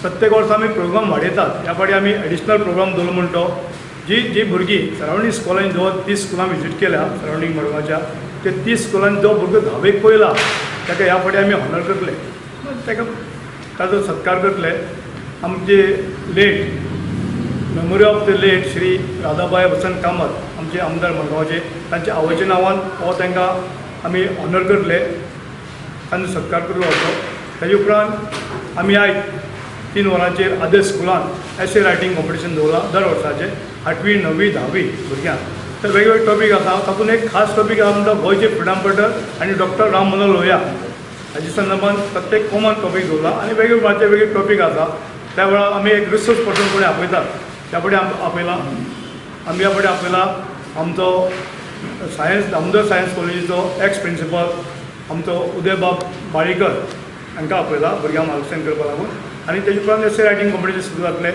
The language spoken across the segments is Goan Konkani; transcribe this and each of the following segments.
प्रत्येक वर्सा आमी प्रोग्राम वाडयतात. ह्या फावटी आमी एडिशनल प्रोग्राम दवरलो म्हणटा तो जी जी भुरगीं सरावंडींग स्कुलांनी जो 30 स्कुलां विजीट केल्या सरावंडींग मडगांवच्या, ते 30 स्कुलांनी जो भुरगो धावेक पयला ताका ह्या फावटी आमी ऑनर करतले, ताका ताजो सत्कार करतले. आमचे late memory of the late Shri Radhabai Vasant Kamat, आमचे आमदार मडगांवचे, तांच्या आवयच्या नांवान हो तांकां आमी ऑनर करतले, तांचो सत्कार करलो वतलो. ताजे उपरांत आमी आयज 3 वरांचेर आदर्श स्कुलान एसे रायटींग कॉम्पिटिशन दवरलां दर वर्साचें, आठवी, णवी, धावी भुरग्यांक. तर वेगवेगळे टॉपीक आसा. तातूंत एक खास टॉपीक आसा म्हणटा गोंयचे फ्रिडम फायटर आनी डॉक्टर राम मनोहर लोहिया हाच्या संदर्भात प्रत्येक कॉमन टॉपीक दवरला आनी वेगवेगळे प्रकारचे वेगळे टॉपीक आसा. त्या वेळार आमी एक रिसोर्स पर्सन कोणी आपयतात. त्या फुडें आपयला आमी, ह्या फुडें आपयला आमचो सायन्स दामोदर सायन्स कॉलेजीचो एक्स प्रिंसिपल आमचो उदयबाब बाळीकर हांकां आपयला भुरग्यांक मार्गदर्शन करपाक लागून. आनी तेजे उपरांत एसे रायटींग कॉम्पिटिशन सुरू जातलें.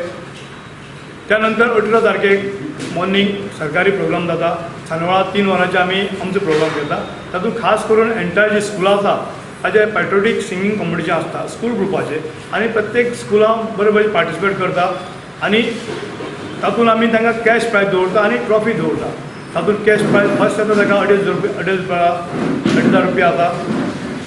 त्या नंतर 18 तारखेक मॉर्निंग सरकारी प्रोग्राम जाता. सांजवेळा 3 वरांचेर आमी आमचो प्रोग्राम घेता. तातूंत खास करून एंटायर जी स्कुलां आसा ताजे पॅट्रियोटीक सिंगींग कॉम्पिटिशन आसता स्कूल ग्रुपाचें आनी प्रत्येक स्कुलां बरे बरे पार्टिसिपेट करता आनी तातूंत आमी तांकां कॅश प्रायज दवरता आनी ट्रॉफी दवरता. तातूंत कॅश प्रायज फर्स्ट येता ताका 2,500 रुपया, 2,500 रुपया आसा,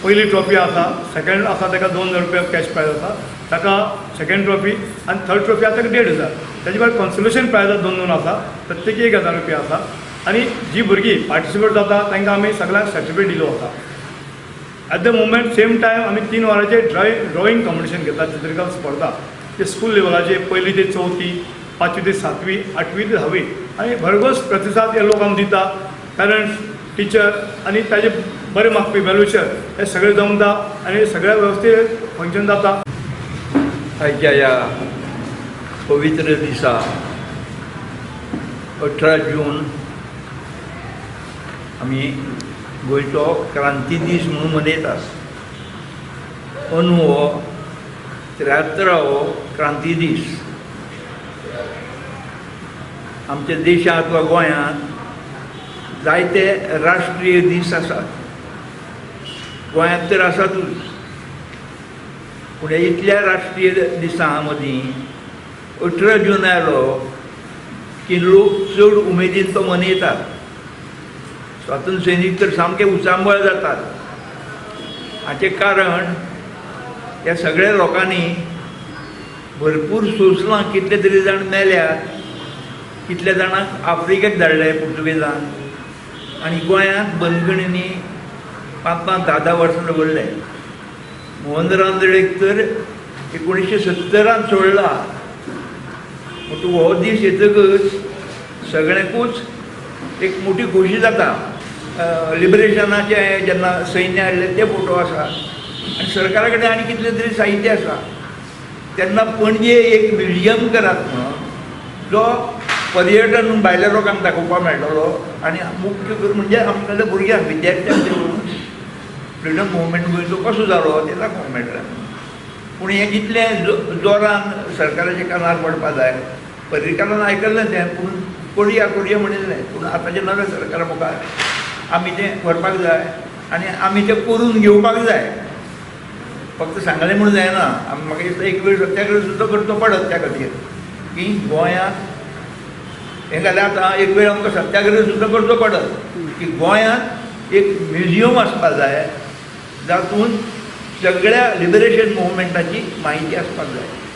पयली ट्रॉफी आसा. सेकंड आसा ताका 2,000 रुपया कॅश प्रायज आसा ताका सेकंड ट्रॉफी आनी थर्ड ट्रॉफी आसा ताका 1,500. ताजे भायर कॉन्सोलेशन प्रायजां दोन दोन आसा, प्रत्येकी 1,000 रुपया आसा. आनी जी भुरगीं पार्टिसिपेट जाता तांकां आमी सगळ्यांक सर्टिफिकेट दिलो वता. At the moment same time आमी 3 वरांचेर ड्रॉइंग कॉम्पिटिशन घेतात, चित्रकला स्पर्धा. ते स्कूल लेवलाचेर पयली ते चवथी, पांचवी ते सातवी, आठवी ते धावी आनी भरघोस प्रतिसाद हे लोक आमकां दिता. पॅरंट्स, टिचर आनी ताजे बरे मागपी वेलविशर हे सगळे जमता आनी सगळ्या वेवस्थीत फंक्शन जाता. आयच्या ह्या पवित्र दिसा, 18 जून, आमी गोंयचो क्रांती दीस म्हणून मनयतात. अंदू हो 73वो क्रांती दीस. आमच्या देशांत वा गोंयांत जायते राष्ट्रीय दीस आसात. गोंयांत तर आसातूच, पूण इतल्या राष्ट्रीय दिसां मदीं 18 जून आयलो की लोक चड उमेदीन तो मनयतात. स्वातंत्र्य सैनीक तर सामके उचांबळ जातात. हाचें कारण ह्या सगळ्या लोकांनी भरपूर सोंसलां. कितले तरी जाण मेल्यात, कितल्या जाणांक आफ्रिकेक धाडले पुर्तुगेजान आनी गोंयांत बंदखणींनी पांच पांच धा धा वर्सां दवरले. मोहन रानडेक तर 1970त सोडला. म्हणटकूच हो दीस येतकच सगळ्यांकूच एक मोठी खोशी जाता. लिबरेशनाचे जेन्ना सैन्य हाडलें ते फोटो आसा आनी सरकारा कडेन आनी कितलें तरी साहित्य आसा. तेन्ना पणजे एक म्युझियम करात म्हणून, जो पर्यटन भायल्या लोकांक दाखोवपाक मेळटलो आनी मुख्य करून म्हणजे आमगेल्या भुरग्यांक, विद्यार्थ्यांक फ्रिडम मुवमेंट गोंयचो कसो जालो तें दाखोवंक मेळटलें. पूण हें जितलें जोरान सरकाराच्या कानार पडपा जाय. पर्रीकारान आयकल्लें तें, पूण करुया करुया म्हणिल्लें. पूण आतांच्या नव्या सरकारा मुखार आमी तें व्हरपाक जाय आनी आमी तें करून घेवपाक जाय. फक्त सांगलें म्हणून जायना. आमी म्हाका दिसता एक वेळ सत्याग्रह सुद्दां करचो पडत त्या खातीर की गोंयांत हें जाल्यार आतां एक वेळ आमकां सत्याग्रह सुद्दां करचो पडत की गोंयांत एक म्युझियम आसपा जाय, जातून सगळ्या लिबरेशन मुवमेंटाची म्हायती आसपाक जाय.